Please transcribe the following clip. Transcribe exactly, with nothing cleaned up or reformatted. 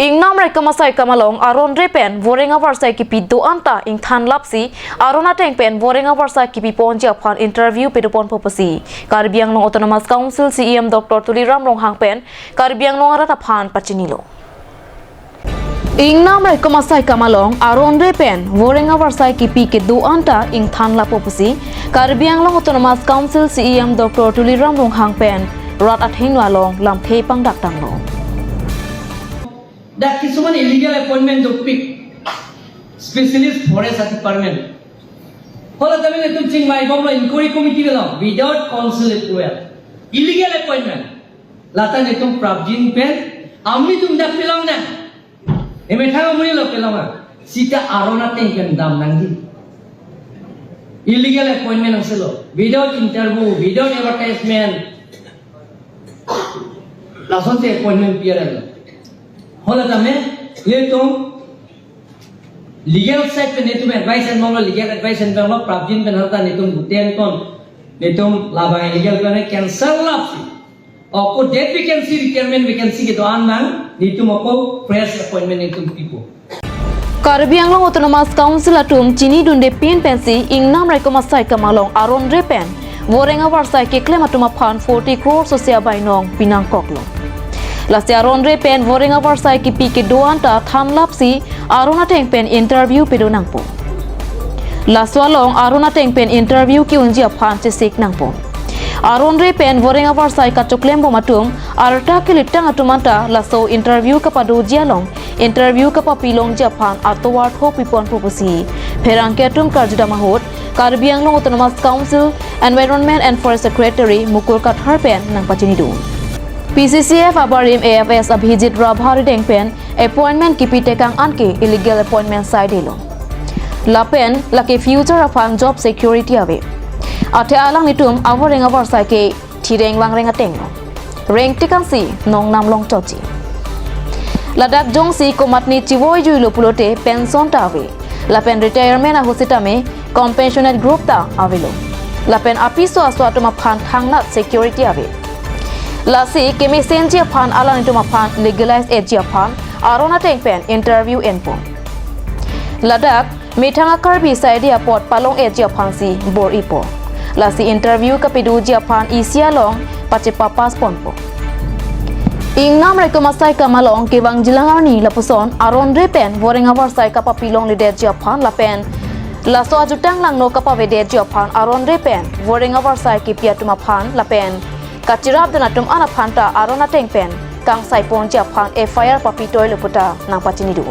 Ingnam raikom asaikam along aron re pen voreng avarsai kipi do-an ta ingthan lapsi aron ateng pen voreng avarsai kipi ponji aphan interview pedo ponpo pusi Karbi Anglong Autonomous Council C E M Doctor Tuliram Ronghang pen Karbi Anglong arat aphan pachinilo. Ingnam raikom asaikam along aron re pen voreng avarsai kipi kedo-an ta ingthan lapo pusi Karbi Anglong Autonomous Council C E M Doctor Tuliram Ronghang pen rat athengno along lamthe pangdak tanglo. Dak কিছুমান illegal appointment dopik, specialist forest department. Hala tame netum chingvai bomlo inquiry committee lo without council approval. Illegal appointment. Lata netum prapjin pen, ami tum dak pelong na. Emethang amuni lo pelong na. Sita aron ateng pen dam nangji. Illegal appointment ang selo. Without interview, without advertisement. Lason te appointment piara lo. Hala tame, netum legal side pen netum advice and monglo legal advice and monglo prapjin pen halta netum guten kon. Netum labang illegal pen cancel lapsi. Ako dead vacancy, retirement vacancy kedo-an nang, netum ako fresh appointment netum pipo. Karbi Anglong Autonomous Council atum chinidunde pin pensi ingnam raikom asaikam along aron re pen voreng avarsai keklem atum aphan forty crore sose abainong pinangkoklo. Lasi aron re pen voreng avarsai kipi kedo-an ta than lapsi aron ateng pen interview pedo nangpo. Laso along aron ateng pen interview ke-unji aphan chesik nangpo. Aron re pen voreng avarsai kachoklem bom atum arta kelitang atum anta laso interview kapadoji along interview kapapilongji aphan atovar tho piponpo pusi pherangke atum karjudam ahut Karbi Anglong Autonomous Council Environment and Forest Secretary Mukul Kathar pen nangpachinido. P C C F abarim A F S Abhijit Rabha arideng pen appointment kipi tekang anke illegal appointment saidelo. Lapen lake future aphan job security ave. Athe alanglitum avoreng avarsai ke thireng vangreng ateng lo. Reng tekangsi nongnam longchotji. Ladak jongsi komatne chivoijuilo pulote pension ta ave. Lapen retirement ahut sitame compensation group ta avelo. Lapen apiso aso atum aphan thangnat security ave. Lasi kemesenji aphan alanglitum aphan legalize etji aphan aron ateng pen interview enpo. Ladak methang a-Karbi saidi apot palong etji aphansi bor-ipo. Lasi interview kapedoji aphan isi along pachepapas ponpo. Ingnam raikom asaikam along kevangjilang arni lapuson aron re pen voreng avarsai kapapilongledetji aphan lapen laso ajutang langno kapavedetji aphan aron re pen voreng avarsai kipi atum aphan lapen kachirapdun atum an aphan ta aron ateng pen kangsai ponji aphan F I R papitoilo puta nangpachinido.